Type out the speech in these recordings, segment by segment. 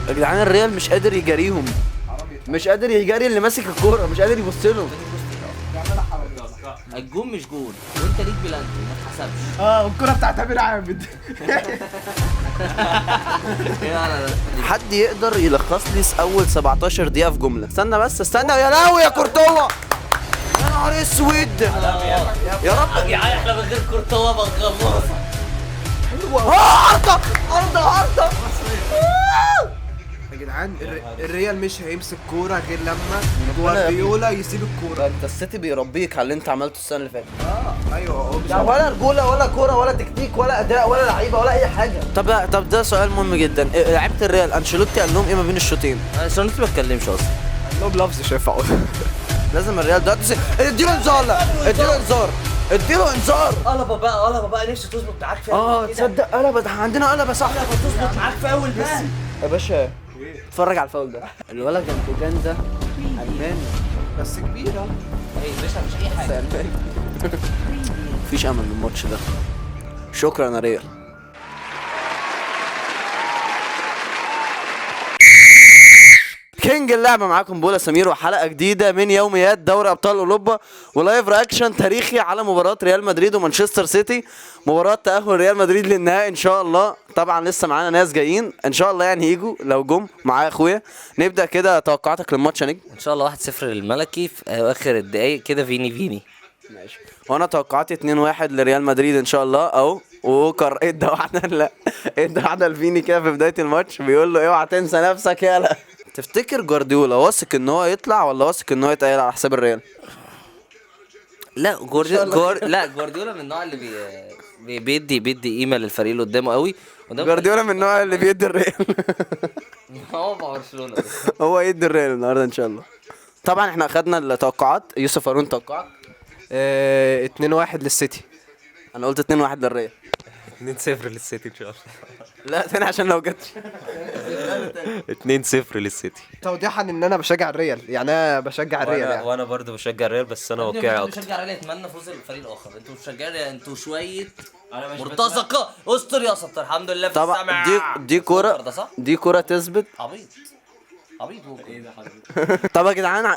يا جدعان الريال مش قادر يجاريهم، مش قادر يجاري اللي ماسك الكوره، مش قادر يبص له. الجون مش جون وانت ليك بلانتي ما اتحسبش. والكره بتاعت امير عابد. حد يقدر يلخص لي اول 17 دقيقة في جمله؟ استنى بس استنى، يا لهوي يا كورتوا، يا نهار اسود يا رب. يا احنا من غير كورتوا بنخلص. عرضه عرضه عرضه. يا جدعان الريال مش هيمسك كورة غير لما جوارديولا يسيب الكورة. انت السيتي بيربيك على اللي انت عملته السنة اللي فاتت. ايوه هو مش لا ولا رجوله ولا كورة ولا تكتيك ولا اداء ولا لعيبة ولا اي حاجة. طب ده سؤال مهم جدا، لعيبة الريال انشيلوتي قال لهم ايه ما بين الشوطين؟ انشيلوتي ما اتكلمش اصلا. قال لهم لفظ شايف. لازم الريال ده اديله انذار، لا اديله انذار، اديله انذار. قلبه بقى، قلبه بقى، نفسي تظبط معاك في اول. تصدق قلبه، ده عندنا قلبه صح، قلبه تظبط معاك في اول بقى. يا باشا اتفرج على الفاول ده، الولد جنتوجان ده الماني بس كبيرة. ايه يا باشا مش اي حاجة. الماني. مفيش امل من الماتش ده. شكرا يا ريال. king اللعبة معاكم بولا سمير، وحلقه جديدة من يوميات دوري ابطال اوروبا، و live reaction تاريخي على مباراة ريال مدريد ومانشستر سيتي، مباراة تاهل ريال مدريد للنهائي ان شاء الله. طبعا لسه معانا ناس جايين ان شاء الله، يعني هيجوا لو جم معايا اخويا. نبدا كده توقعاتك للماتش يا نجم. ان شاء الله 1-0 للملكي في اواخر الدقايق كده، فيني فيني. ماشي. وانا توقعاتي 2-1 لريال مدريد ان شاء الله. اهو ووكر ادى واحدة، لا ادى واحدة لفيني كده في بداية الماتش، بيقول له اوعى تنسى نفسك يالا. تفتكر جوارديولا واثق ان هو يطلع ولا واثق ان هو يتأهل على حساب الريال؟ لا لا جوارديولا من النوع اللي بيدي قيمة للفريق اللي قدامه قوي. جوارديولا من النوع اللي بيدي الريال. هو مع برشلونة هو يدي الريال النهارده ان شاء الله. طبعا احنا اخدنا التوقعات. يوسف هارون توقعك؟ 2-1 للسيتي. انا قلت 2-1 للريال. 2-0 للسيتي ان شاء الله. لا تاني عشان لو جت. 2-0 للسيتي. توضيحا ان انا بشجع الريال، يعني انا بشجع الريال يعني. وانا برضه بشجع الريال، بس انا واقعي اكتر. بشجع الريال، اتمنى فوز الفريق الاخر. انتوا مش انتوا شوية مرتزقة. استر يا ستار، الحمد لله في طبعا دي كورة، دي كورة تثبت. عبيط عبيط. ايه ده حبيبي؟ طب يا جدعان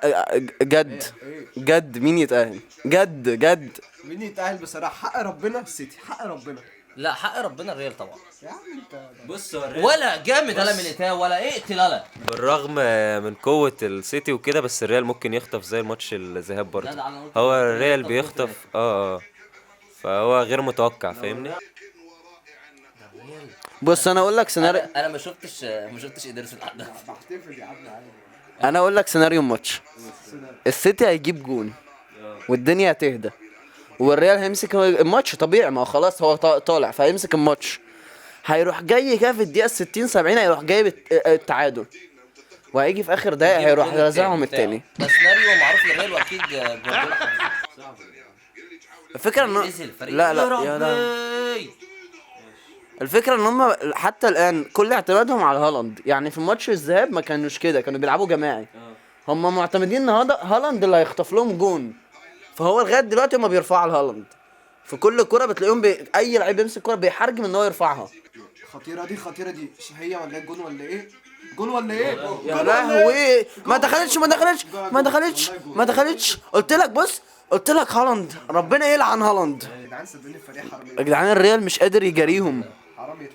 جد جد مين يتأهل؟ جد جد مين يتأهل بصراحة؟ حق ربنا السيتي، حق ربنا. لا حق ربنا الريال طبعا. يا عم انت بص الريال ولا جامد ولا ميليتاو ولا اقتل. لا بالرغم من قوة السيتي وكده، بس الريال ممكن يخطف زي الماتش الذهاب برضه. هو الريال بيخطف فهو غير متوقع، فاهمني؟ بص انا اقول لك سيناريو. انا ما شفتش ادرسون لحد. انا اقول لك سيناريو الماتش. السيتي هيجيب جون والدنيا هتهدى، والريال هيمسك الماتش طبيعي، ما هو خلاص هو طالع فهيمسك الماتش. هيروح جاي كده في الدقيقة 60 70 هيروح جايب التعادل، وهيجي في اخر دقيقة هيروح رازعهم الثاني. ده سيناريو معروف للريال، واكيد جوارديولا. الفكرة انه لا لا يا لا، الفكرة ان هم حتى الان كل اعتمادهم على هالاند. يعني في ماتش الذهاب ما كانوش كده، كانوا بيلعبوا جماعي. هم معتمدين ان هالاند اللي هيخطف لهم جون، فهو لغاية دلوقتي هم بيرفعوا على هالاند في كل كورة. بتلاقيهم اي لعيب بيمسك كورة بيحرجم ان هو يرفعها. خطيرة دي، خطيرة دي. هي ولا جون ولا ايه؟ جون ولا ايه؟ يا لهوي، ما دخلتش ما دخلتش ما دخلتش ما دخلتش. قلت لك، بص قلت لك هالاند، ربنا يلعن هالاند. يا جدعان صدقوني الفريق حرامية. يا جدعان الريال مش قادر يجاريهم،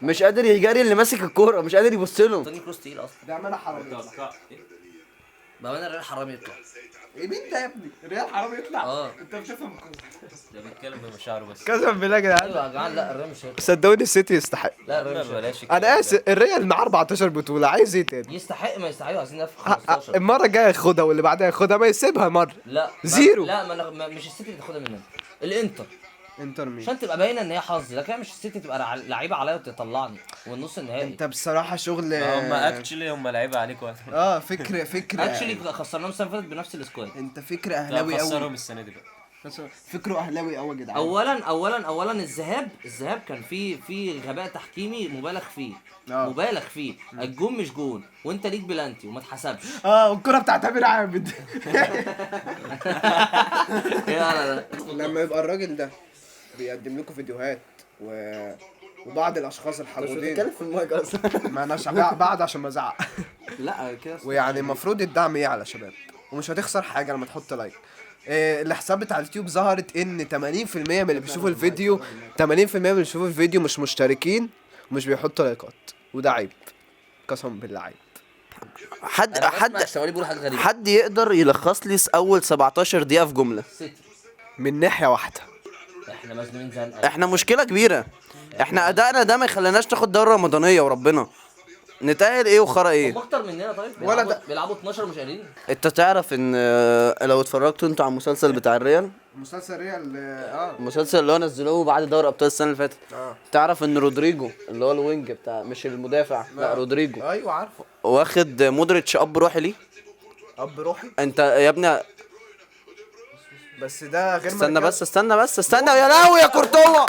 مش قادر يجاري اللي ماسك الكورة، مش قادر يبص له. توني كروس تقيل اصلا. ده عمال حرامية. بامانه الريال حرام يطلع. ايه مين ده يا ابني؟ الريال حرام يطلع. انت بتفهم ده بيتكلم بمشاعره بس. قسما بالله يا جدعان. ايوه يا جدعان، لا الريال مش هيطلع. صدقوني السيتي يستحق. لا الريال مش هيطلع. انا اسف، الريال مع 14 بطوله، عايز ايه تاني؟ يستحق ما يستحق، عايزين نقفل 15. المرة الجاية ياخدها واللي بعدها ياخدها، ما يسيبها مرة. لا zero. لا ما مش السيتي اللي تاخدها مننا، الانتر. انتر مين؟ عشان تبقى باينة ان هي حظ، لكن مش السيتي تبقى لعيبة عليا وتطلعني والنص النهائي. انت بصراحة شغل هم actually هم لعيبة عليك. فكر actually خسرناهم السنة اللي فاتت بنفس ال squad. انت فكر اهلاوي قوي. خسرهم السنة دي بقى. فكرة اهلاوي قوي يا جدعان. اولا الذهاب كان فيه غباء تحكيمي مبالغ فيه. مبالغ فيه. الجون مش جون وانت ليك بلانتي وما اتحسبش. والكره بتاعت امير عابد. لا لما يبقى الراجل ده بيقدم لكم فيديوهات وبعض الاشخاص الحقودين. مش بتتكلم في المايك اصلا. ما انا بعد عشان ما ازعق. لا كده. ويعني المفروض الدعم يعلى يا شباب، ومش هتخسر حاجة لما تحط like. الحساب بتاع اليوتيوب ظهرت ان 80% من اللي بيشوفوا الفيديو، 80% من اللي بيشوفوا الفيديو مش مشتركين ومش بيحطوا لايكات، وده عيب قسم بالله عيب. حد حد يقدر يلخص لي اول 17 دقيقة في جملة من ناحية واحدة؟ احنا مزنوقين زنقه، احنا مشكلة كبيرة، احنا ادائنا ده ما يخليناش ناخد دوره رمضانيه وربنا نتأهل ايه وخرا ايه. هم اكتر مننا طيب، ولا بيلعبوا 12 مش قليلين. انت تعرف ان لو اتفرجتوا انتوا على المسلسل بتاع الريال، مسلسل ريال المسلسل اللي هو نزلوه بعد دوري ابطال السنة اللي فاتت، تعرف ان رودريجو اللي هو ال wing بتاع، مش المدافع، لا رودريجو، ايوه عارفه، واخد مودريتش اب روحي ليه؟ اب روحي؟ انت يا ابني بس ده غير، استنى بس استنى بس استنى، يا لهوي يا كورتوا،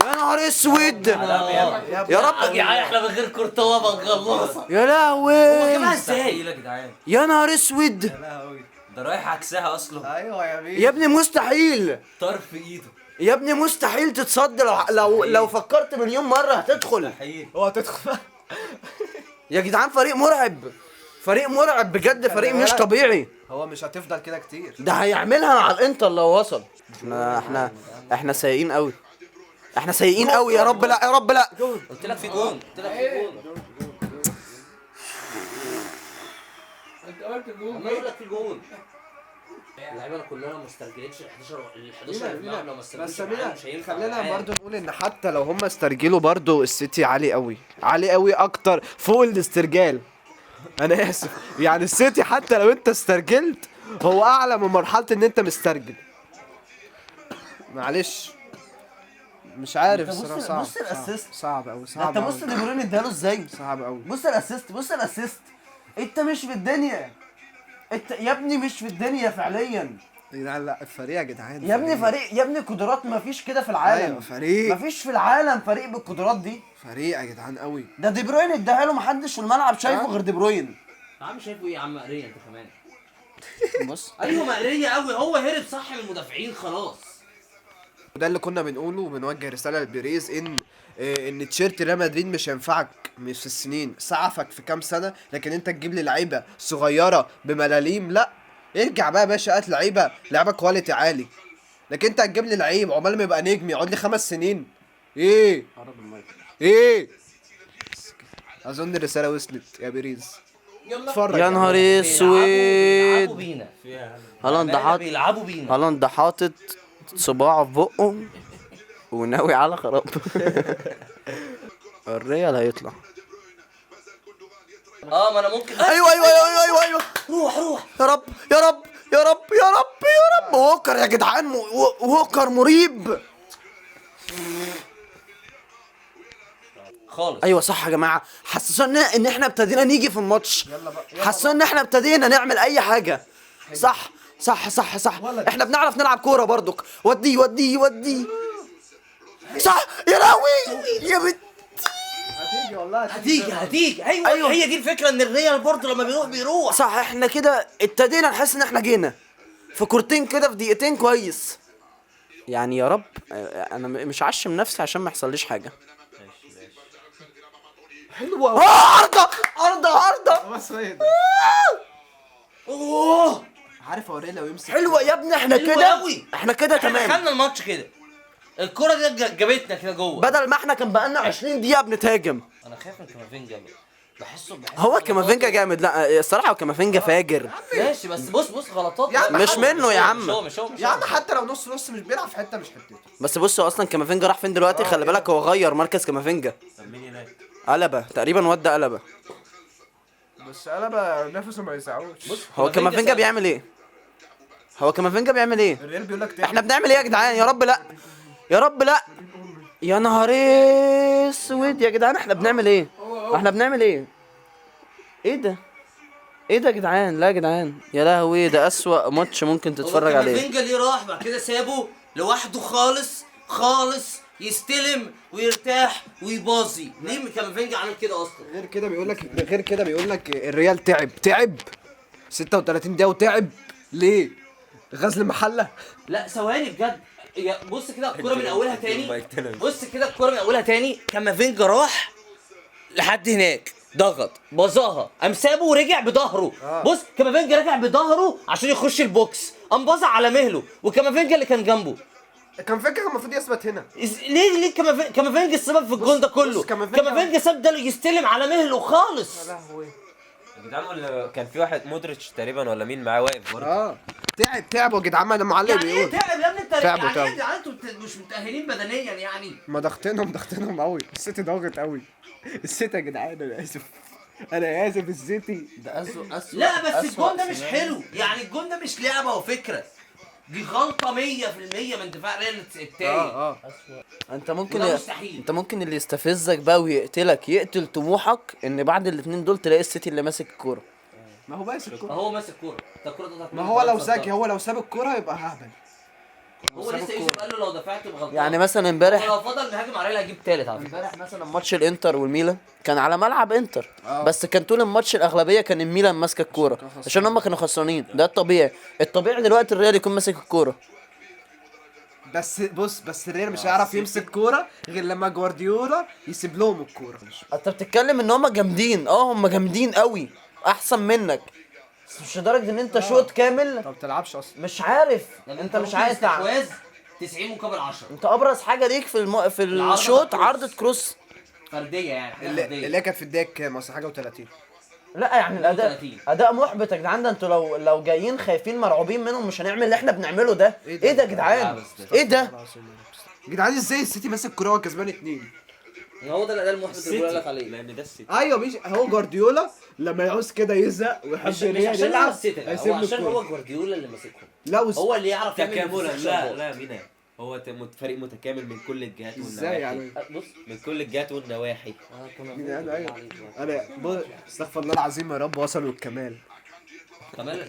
يا نهار اسود، يا رب يا احنا من غير كورتوا بنخلصها. يا لهوي، هو جابها ازاي يا جدعان؟ يا نهار اسود، يا لهوي ده رايح عكسها اصلا. ايوه يا بيه يا ابني مستحيل، طرف ايده يا ابني مستحيل تتصد، لو فكرت مليون مرة هتدخل، مستحيل هو هتدخل. يا جدعان فريق مرعب، فريق مرعب بجد، فريق مش طبيعي. هو مش هتفضل كده كتير، ده هيعملها مع الانتر لو وصل. احنا احنا سيئين قوي، احنا سيئين قوي. يا رب لا، يا رب لا. قلت لك في جون، قلت لك في جون، انت قلت جون، انا لك في جون. اللعيبة كلها ما استرجلتش ال 11 اللي لو ما استرجلتش مش هينفع. خلينا برضو نقول ان حتى لو هم استرجلوا برضو السيتي عالي قوي، عالي قوي اكتر فوق الاسترجال. انا اسف يعني، السيتي حتى لو انت استرجلت هو اعلى من مرحلة ان انت مسترجل. معلش مش عارف الصراحة، صعب. بص ال assist صعب قوي، صعب. انت بص دي بروين اداله ازاي، صعب قوي. بص ال assist، بص ال assist، انت مش في الدنيا، انت يا ابني مش في الدنيا فعليا يا جدعان. لا الفريق يا جدعان، يا ابني فريق يا ابني، قدرات ما فيش كده في العالم. ايوه فريق، ما فيش في العالم فريق بالقدرات دي، فريق يا جدعان قوي. ده دي بروين اداها له، محدش في الملعب شايفه غير دي بروين. يا عم شايفه ايه يا عم؟ مقريه انت كمان. بص ايوه مقريه قوي، هو هرب صح من المدافعين خلاص. وده اللي كنا بنقوله، وبنوجه رسالة لبيريز ان تيشيرت ريال مدريد مش هينفعك مش في السنين، سعفك في كام سنة، لكن انت تجيب لي لعيبة صغيرة بملاليم، لا ارجع بقى يا باشا هات لعيبة، لعيبة quality عالي. لكن انت هتجيب لي لعيب عقبال ما يبقى نجم يقعد لي 5 سنين. ايه ايه؟ اظن الرسالة وصلت يا بيريز. اتفرج يا نهار اسود، هالاند حاطط، بيلعبوا بينا، هالاند حاطط صباعه في بقه وناوي على خراب. الريال هيطلع. ما انا ممكن. ايوه ايوه ايوه ايوه ايوه، روح روح، يا رب يا رب يا رب يا رب يا رب. ووكر يا جدعان، ووكر مريب خالص. ايوه صح يا جماعة، حسسونا ان احنا ابتدينا نيجي في الماتش، حسسونا ان احنا ابتدينا نعمل اي حاجة. صح صح صح صح، احنا بنعرف نلعب كورة برضك. ودي ودي ودي، صح. يا لهوي يا بنت، هتيجي والله، هتيجي هتيجي. ايوه, أيوة. هي دي الفكرة، ان الريال برضه لما بيروح بيروح صح. احنا كده ابتدينا نحس ان احنا جينا في كورتين كده في دقيقتين كويس يعني. يا رب انا مش عشم نفسي عشان ما يحصليش حاجة. حلوة. عرضه عرضه عرضه، بس ايه ده؟ اوه عارف هو لو يمسك حلوة يا ابني. احنا كده، احنا كده تمام، دخلنا الماتش كده، الكرة دي جابتنا كده جوه، بدل ما احنا كان بقالنا 20 دقيقة بنتهاجم. انا خايف من كامافينجا، بحسه هو كامافينجا جامد. لا الصراحة هو كامافينجا فاجر. ماشي بس بص بص غلطات مش منه يا عم، مش هو يا عم، حتى لو نص نص مش بيلعب في حتة مش حتته. بس بص هو اصلا كامافينجا راح فين دلوقتي؟ خلي بالك هو غير مركز كامافينجا. طب مين هناك؟ قلبه تقريبا، ودى قلبه. بس قلبه نفسه ما يسعوش. هو كامافينجا بيعمل ايه؟ هو كامافينجا بيعمل ايه؟ الريال بيقول لك احنا بنعمل ايه يا جدعان؟ يا رب لا، يا رب لا، يا نهار اسود يا جدعان، احنا بنعمل ايه؟ احنا بنعمل ايه؟ ايه ده؟ ايه ده يا جدعان؟ لا يا جدعان، يا لهوي، ده اسوأ ماتش ممكن تتفرج عليه. كامافينجا ليه راح بعد كده سابه لوحده خالص خالص يستلم ويرتاح ويباظي؟ ليه كامافينجا عامل كده اصلا؟ غير كده بيقول لك، غير كده بيقول لك الريال تعب، تعب 36 دقيقة وتعب. ليه؟ غزل المحلة. لا ثواني بجد، بص كده الكورة من اولها تاني، بص كده الكورة من اولها تاني، كامافينجا راح لحد هناك ضغط بظاها، قام سابه ورجع بظهره. بص كامافينجا رجع بظهره عشان يخش ال box، قام باظ على مهله، وكامافينجا اللي كان جنبه كان فاكر المفروض يثبت هنا. ليه كامافينجا السبب في الجول ده كله؟ كامافينجا ساب ده يستلم على مهله خالص. يا لهوي يا جدعان، ولا كان في واحد مودريتش تقريبا ولا مين معاه واقف برضه. تعب يا جدعان، انا معلم يعني بيقول ايه تعب يا ابني انت؟ تعبوا. يعني ايه انتوا مش متاهلين بدنيا يعني؟ ما ضغطينهم قوي، السيتي ضاغط قوي السيتي يا جدعان. انا اسف، انا اسف السيتي ده اسوء. لا بس الجون ده مش حلو يعني، الجون ده مش لعبه وفكره، دي غلطه 100% من دفاع ريال التاني. انت ممكن مستحيل. انت ممكن اللي يستفزك بقى ويقتلك، يقتل طموحك، ان بعد الاثنين دول تلاقي السيتي اللي ماسك الكورة. ما هو ماسك الكورة، هو ماسك الكورة. ما هو لو ذكي، هو لو ساب الكورة يبقى ههبل. هو لسه يوسف قال له لو دفعت بغلطان يعني مثلا امبارح لو فضل مهاجم على ريال هجيب ثالث على فكرة. امبارح مثلا ماتش الانتر والميلان كان على ملعب انتر، بس كان طول الماتش الاغلبية كان الميلان ماسكه الكورة عشان هم كانوا خسرانين. ده الطبيعي. الطبيعي دلوقتي الريال يكون ماسك الكورة. بس بص، بس الريال مش هيعرف يمسك كورة غير لما جوارديولا يسيب لهم الكورة. انت بتتكلم ان هم جامدين، هم جامدين قوي، احسن منك، بس مش لدرجة ان انت شوط كامل ما بتلعبش اصلا. مش عارف انت مش عايز تعوز 90 مقابل 10. انت ابرز حاجة ليك في في الشوط عرضه كروس فردية، يعني اللي كانت في الدقيقة كام اصلا؟ حاجة و30. لا يعني الاداء اداء محبط يا جدعان. ده انتوا لو جايين خايفين مرعوبين منهم مش هنعمل اللي احنا بنعمله ده. ايه ده يا جدعان؟ ايه ده يا جدعان؟ ازاي السيتي ماسك كورة وكسبان 2؟ هو ده الاداء المحبط اللي بقول لك عليه، لان ده السيتي. ايوه مش هو جوارديولا لما يعوز كده يزق ويحب الريال يلعب، هو عشان هو جوارديولا اللي ماسكهم. لا هو اللي يعرف يعمل تكاملا. لا مينا، هو فريق متكامل من كل الجهات والنواحي. ازاي يعني؟ بص من كل الجهات والنواحي. انا انا استغفر الله العظيم يا رب، وصلوا الكمال.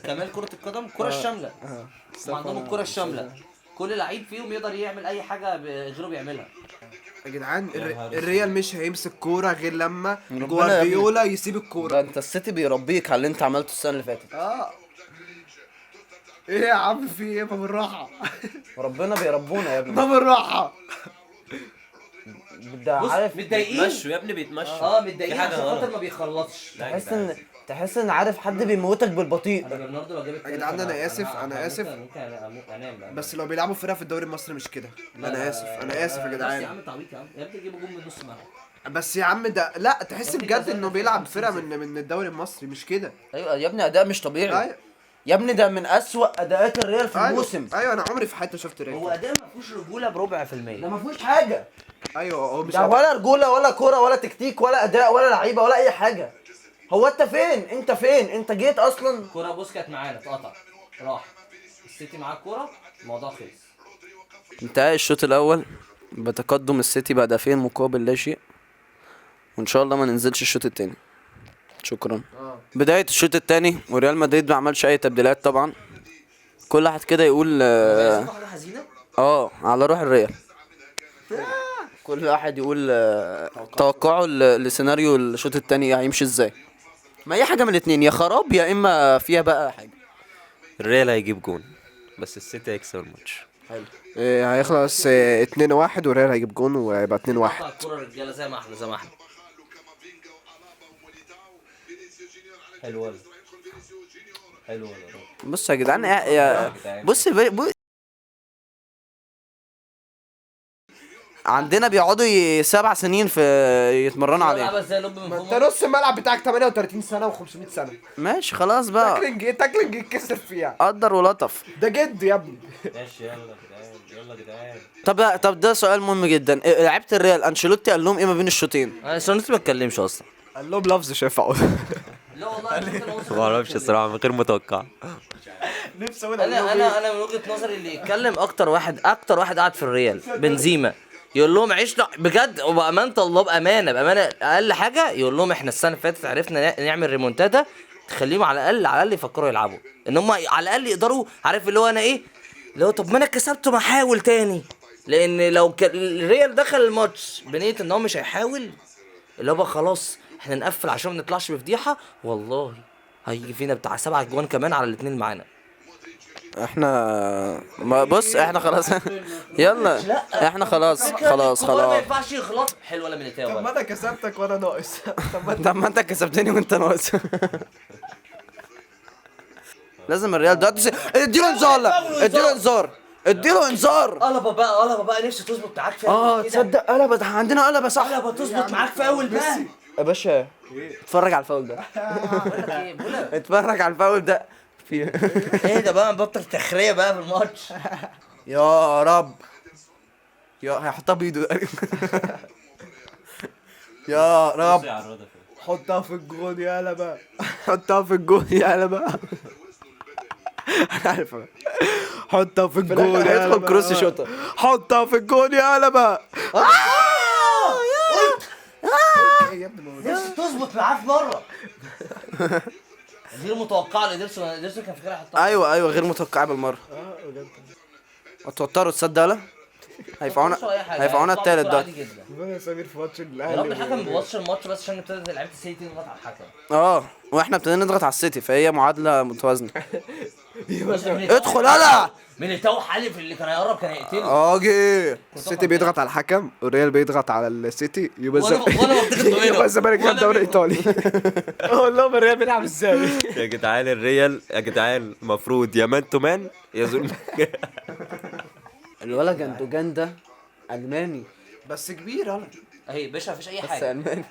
كمال كرة القدم، الكرة الشاملة. عندهم الكرة الشاملة، كل لعيب فيهم يقدر يعمل اي حاجة غيره بيعملها. يا جدعان الريال مش هيمسك كورة غير لما جوارديولا يسيب الكورة. ده انت السيتي بيربيك على اللي انت عملته السنة اللي فاتت. ايه يا عم في ايه؟ ما بالراحة، ربنا بيربونا يا ابني، ما بالراحة. ده عارف متضايقين، بيتمشوا يا ابني، بيتمشوا. متضايقين عشان خاطر ما بيخلصش. تحس ان عارف حد بيموتك بالبطيء. يا جدعان انا اسف، انا اسف، بس لو بيلعبوا فرقه في الدوري المصري مش كده. انا اسف، انا اسف يا جدعان. يا عم تعويض يا عم، يا ابني جيبوا جون من نص ملعب. بس يا عم ده لا، تحس بجد انه بيلعب فرقه من الدوري المصري مش كده. ايوه يا ابني اداء مش طبيعي يا ابني، ده من اسوأ اداءات الريال في الموسم. ايوه انا عمري في حياتي شفت ريال هو اداء ما فيهوش رجوله ب0.25%. ده ما فيهوش حاجة. ايوه هو مش ده ولا رجوله ولا كورة ولا تكتيك ولا اداء ولا لعيبة ولا اي حاجة. هو انت فين؟ انت فين؟ انت جيت اصلا؟ كورة بص كانت معانا اتقطع، راح السيتي معاه الكورة، الموضوع خلص. انتهى الشوط الاول بتقدم السيتي بهدفين مقابل لا شيء، وان شاء الله ما ننزلش الشوط الثاني. شكرا. بداية الشوط الثاني وريال مدريد ما عملش اي تبديلات طبعا. كل واحد كده يقول على روح الريال. كل واحد يقول توقعه لسيناريو الشوط الثاني هيمشي ازاي. ما هي حاجة من الاثنين، يا خراب يا اما فيها بقى حاجة. الريال هيجيب جون بس السيتي هيكسب الماتش. حلو. هيخلص 2-1 والريال هيجيب جون وهيبقى 2-1. الكورة رجاله زي ما احنا، زي ما احنا. حلو حلو. بص يا جدعان، بص عندنا بيقعدوا 7 سنين في يتمرنوا عليه. ما انت نص الملعب بتاعك 38 سنة و500 سنة. ماشي خلاص بقى. tackling ايه؟ tackling يتكسر فيها. قدر ولطف. ده جد يا ابني. ماشي يلا جدعان، يلا جدعان. طب ده سؤال مهم جدا. لعيبة الريال انشيلوتي قال لهم ايه ما بين الشوطين؟ انشيلوتي ما اتكلمش اصلا. قال لهم لفظ شايف. لا والله ما اعرفش الصراحة، من غير متوقع. نفسي اقول انا من وجهه نظري اللي يتكلم اكتر واحد قاعد في الريال بنزيما، يقول لهم عشنا بجد وبامانه الله، بامانه بامانه اقل حاجة يقول لهم احنا السنة اللي فاتت عرفنا نعمل ريمونتادا تخليهم على الاقل يفكروا يلعبوا، ان هم على الاقل يقدروا. عارف اللي هو انا ايه، اللي هو طب ما انا كسبت ما احاول تاني. لان لو الريال دخل الماتش بنيه ان هو مش هيحاول، اللي هو خلاص احنا نقفل عشان ما نطلعش بفضيحه، والله هيجي فينا بتاع 7 جوان كمان على الاثنين معانا. احنا ما بص احنا خلاص. يلا احنا خلاص خلاص الكبار ما خلاص. ينفعش يغلط. حلوة ولا ميليتاو؟ طب ما انا كسبتك وانا ناقص. طب ما انت كسبتني وانت ناقص. لازم الريال دلوقتي اديله انذار، اديله انذار، اديله انذار. قلبه بقى، قلبه بقى، نفسي تظبط معاك في اول كده. تصدق قلبه، ده عندنا قلبه صح. قلبه تظبط معاك في اول بقى. يا باشا اتفرج على الفاول ده. بقول لك ايه، بقول لك اتفرج على الفاول ده. في ايه ده بقى؟ نبطل تخريه بقى في الماتش. يا رب يا هيحطها بايده. يا رب حطها في الجون يا قلبه، حطها في الجون يا قلبه. انا عارف. حطها في الجون يا هيدخل قلبه. كروس يشوطها. حطها في الجون يا قلبه. ايه يا ابني ما هو ده؟ نفسي تظبط معاه في مرة. غير متوقعه لإيدرسون، إيدرسون كان فاكرها هيحطها. ايوه ايوه غير متوقعه بالمرة. بجد. اتوتروا تصدق؟ لا هيفقعونا، هيفقعونا التالت دلوقتي دلوقتي. جدا. ربنا سمير في ماتش يا الاهلي. رب الحكم ما بوظش الماتش بس عشان ابتدت لعيبة السيتي تضغط على الحكم. واحنا ابتدينا نضغط على السيتي، فهي معادلة متوازنة. ادخل ادخل يلا. ميليتاو حالف اللي كان هيقرب كان هيقتله. اجي السيتي بيضغط على الحكم والريال بيضغط على السيتي، يبقى وانا بضغط منه. يبقى الزمالك خد دوري ايطالي. اقول لهم الريال بيلعب ازاي. يا جدعان الريال يا جدعان المفروض يا man to man يا zone. الولد جندوجان ده الماني بس كبير يلا. اهي باشا مفيش اي بس حاجة. الماني.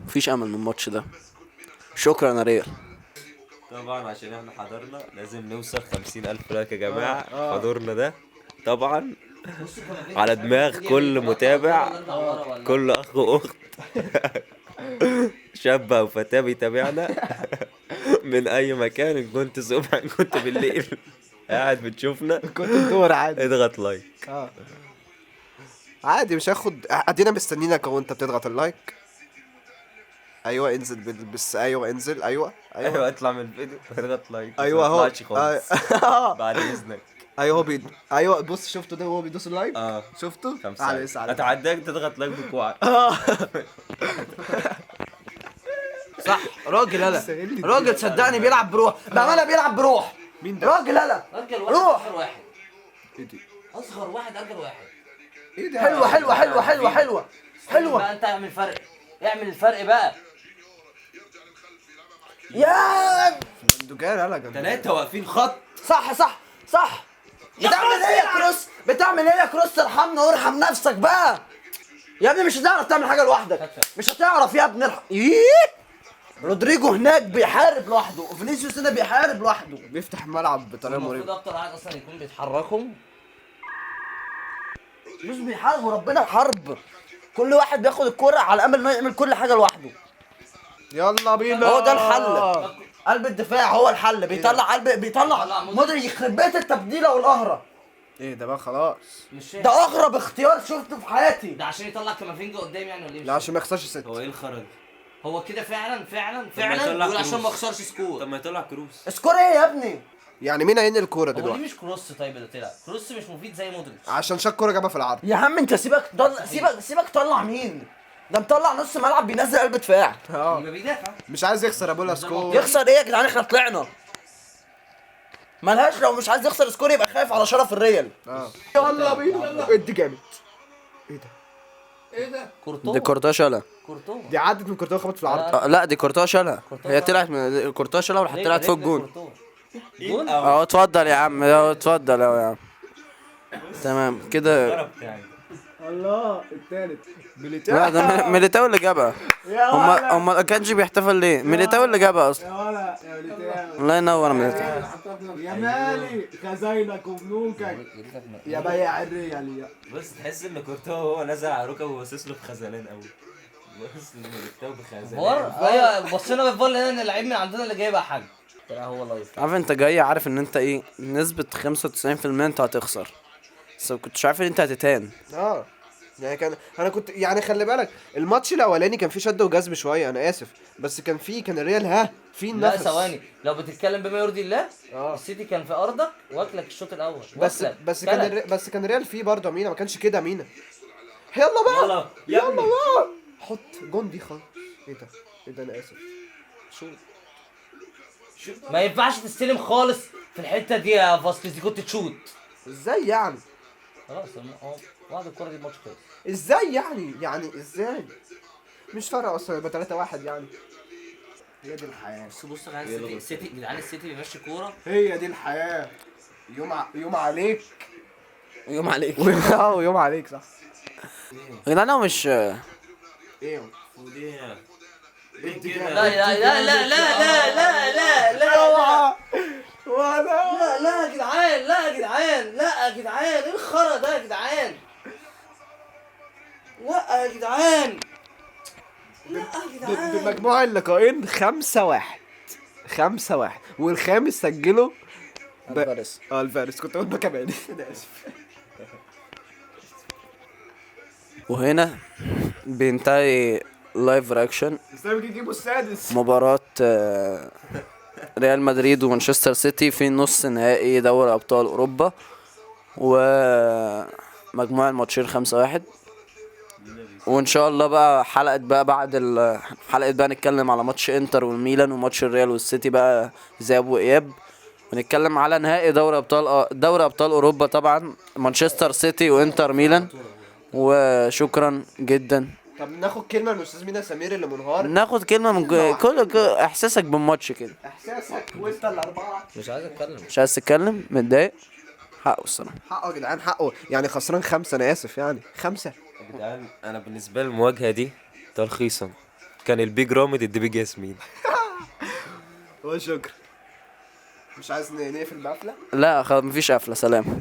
مفيش امل من الماتش ده. شكرا يا ريال. طبعا عشان احنا حضرنا لازم نوصل 50000 like يا جماعة. حضورنا ده طبعا على دماغ كل متابع، كل اخ واخت، شاب او فتاة بيتابعنا من اي مكان، ان كنت صبح ان كنت بالليل قاعد بتشوفنا، كنت الدور عادي. اضغط like. عادي مش هاخد، ادينا مستنيينك اهو انت بتضغط ال like. ايوه انزل بس ايوه انزل. ايوه ايوه اطلع من الفيديو اضغط like. ايوه اهو. ما تطلعش خالص بعد اذنك. ايوه هو ايوه بص شفته ده وهو بيدوس ال like. شفته؟ خمسة. على اسعد. اتعداك تضغط like بكوعك. صح راجل. انا راجل صدقني بيلعب بروح، بامانه بيلعب بروح. مين ده؟ راجل انا. ارجل واحد. روح. اصغر واحد. ايه دي؟ اصغر واحد ارجل واحد. ايه ده؟ حلوة حلوة حلوة حلوة حلوة حلوة. بقى انت اعمل فرق، اعمل الفرق بقى. يا جندوجان يلا جندوجان. ثلاثة واقفين خط. صح صح صح. بتعمل ايه يا كروس؟ بتعمل ايه يا كروس؟ ارحمنا وارحم نفسك بقى يا ابني. مش هتعرف تعمل حاجة لوحدك، مش هتعرف يا ابني. ايه رودريجو هناك بيحارب لوحده، وفينيسيوس هنا بيحارب لوحده. بيفتح الملعب بطريقة المفروض مريبه. اكتر واحد اصلا يكون بيتحركهم. مش بيحارب وربنا حرب. كل واحد بياخد الكرة على امل انه يعمل كل حاجة لوحده. يلا بينا. هو ده الحل. قلب الدفاع هو الحل. بيطلع قلب، بيطلع مودريتش. يخرب بيت التبديله والقهره. ايه ده بقى خلاص. مش شايف. ده اغرب اختيار شفته في حياتي. ده عشان يطلع كامافينجا قدام يعني ولا ايه؟ لا عشان ما يخسرش ست. هو ايه الخرج؟ هو كده فعلا فعلا ما فعلا يطلع بيقول عشان كروس. ما اخسرش score. طب ما يطلع كروس. score ايه يا ابني؟ يعني مين هينقل الكورة هو ليه دلوقتي؟ مش كروس؟ طيب اللي طلع كروس مش مفيد زي مودريتش. عشان شاط كورة جابها في العرض. يا عم انت سيبك طلع، سيبك طلع مين؟ ده مطلع نص ملعب بينزل قلب دفاع. يبقى بيدافع. مش عايز يخسر يا بولا score. يخسر ايه يا جدعان؟ احنا طلعنا ملهاش. لو مش عايز يخسر score يبقى خايف على شرف الريال. يلا بينا. ادي جامد. ايه ده؟ ايه ده؟ كورتوا. دي كورتوا شالها. كورتوا. دي عدت من كورتوا خبط في العرض. لا دي كورتوا شالها. هي طلعت من كورتوا شالها وراحت طلعت فوق الجون. اهو اتفضل يا عم، اهو اتفضل اهو يا عم. تمام كده. الله الثالث ميليتاو. لا ده ميليتاو اللي جابها. هم كانش بيحتفل ليه؟ ميليتاو اللي جابها اصلا. يا ولا يا ميليتاو. الله ينور ميليتاو. يا مالي خزاينك وبنوكك يا بياع الريال يا. بص تحس ان كورتوا وهو نازل على ركبه باصص له بخذلان قوي. بص ميليتاو بخذلان. فار. ايوه بصينا بالفار لقينا ان اللعيب من عندنا اللي جايبها حاجة. طلع هو live. عارف انت جاي عارف ان انت ايه؟ نسبة 95% انت هتخسر، بس ما كنتش عارف ان انت هتتهان. يعني كان انا كنت يعني خلي بالك الماتش الاولاني كان فيه شد وجذب شوية، انا اسف، بس كان فيه كان الريال ها في لا نفس. ثواني، لو بتتكلم بما يرضي الله السيتي كان في ارضك واكلك الشوط الاول. بس بس كان بس كان الريال فيه برضه مينا، ما كانش كده مينا. يلا بقى يلا يلا بقى حط جون دي خلاص. ايه ده؟ ايه ده؟ انا اسف. شو ما ينفعش تستلم خالص. في الحتة دي يا فاسكيز دي كنت تشوت. ازاي يعني؟ خلاص هو بعد الكورة دي الماتش خلص. ازاي يعني؟ يعني ازاي؟ مش فارقه اصلا، يبقى 3-1 يعني. هي دي الحياة. بس بص يا جدعان، السيتي جدعان، السيتي بيمشي كورة. هي دي الحياة. يوم عليك يوم عليك. ويوم عليك صح. يا جدعان هو مش ايه؟ لا لا لا لا لا لا لا لا لا اوعى ولا لا لا يا جدعان، لا يا جدعان، لا يا جدعان، ايه الخرا ده يا جدعان؟ لا يا جدعان، لا يا جدعان. بمجموع اللقاءين 5-1 5-1، والخامس سجله الفارس. الفارس، كنت اقول بكمان. انا اسف. وهنا بينتهي live reaction ازاي بيجيبوا السادس؟ مباراة ريال مدريد ومانشستر سيتي في نص نهائي دوري أبطال أوروبا، ومجموع الماتشين 5-1. وإن شاء الله بقى حلقة بقى بعد حلقة بقى نتكلم على ماتش إنتر والميلان وماتش الريال والسيتي بقى ذهاب وإياب، ونتكلم على نهائي دوري أبطال أوروبا طبعا، مانشستر سيتي وإنتر ميلان. وشكرا جدا. طب ناخد كلمة من استاذ مينا سمير اللي منهار. ناخد كلمة من كل احساسك بالماتش كده. احساسك وانت الاربعة. مش عايز اتكلم. مش عايز تتكلم؟ متضايق؟ حقه الصراحة. حقه يا جدعان، حقه يعني. خسران 5، انا اسف يعني 5. يا جدعان انا بالنسبة لي المواجهة دي تلخيصا كان البيج رامي ضد بيج ياسمين. وشكرا. مش عايز نقفل بقفله؟ لا خلاص مفيش قفلة. سلام.